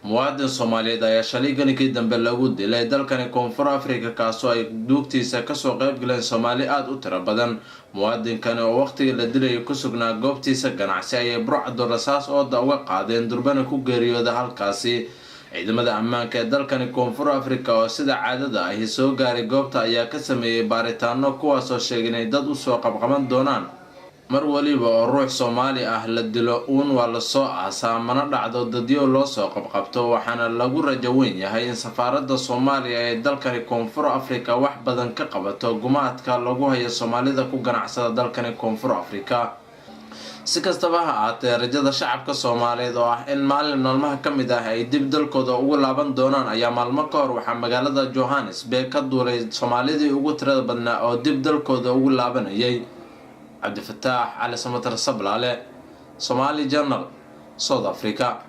Muwaadin Soomaaliyeed ayaa shalay gelinkii dambe lagu dilay dalkani Koonfur Africa, kaasoo ay duugtiisa kasoo qayb galeen Soomaali aada u tiro badan. Muwaadinkani oo waqtigii la dilayay ku sugnaa goobtiisa ganacsi ayay burcadu rasaas ooda uga qaadeen, durbana ku geeriyooda halkaasi. Ciidamada ammaanka ee dalkani Koonfur Africa oo sida caadada ahi soo gaaray goobta ayaa ka sameeyey baaritaano, kuwaasoo sheegay inay dad usoo qabqaban doonaan. Mar waliba oo ruux Soomaali ah la dilo uun waa lasoo aasaa, mana dhacdo dadyo loo soo qabqabto, waxaana lagu rajo weyn yahay in safaaradda Soomaaliya ee dalkani Koonfur Africa wax badan ka qabato gumaadka lagu hayo Soomaalida ku ganacsada dalkani Koonfur Africa. Si kastaba ha ahaatee, rajada shacabka Soomaaliyeed oo ah in maalin maalmaha ka mid ah ay dib dalkooda ugu laaban doonaan ayaa maalmo ka hor waxaa magaalada Johannesburg ka duulay Soomaalidii ugu tirada badnaa oo dib dalkooda ugu laabanayay. Cabdifataax Cali Samatar Sablaale, Somali Journal, South Africa.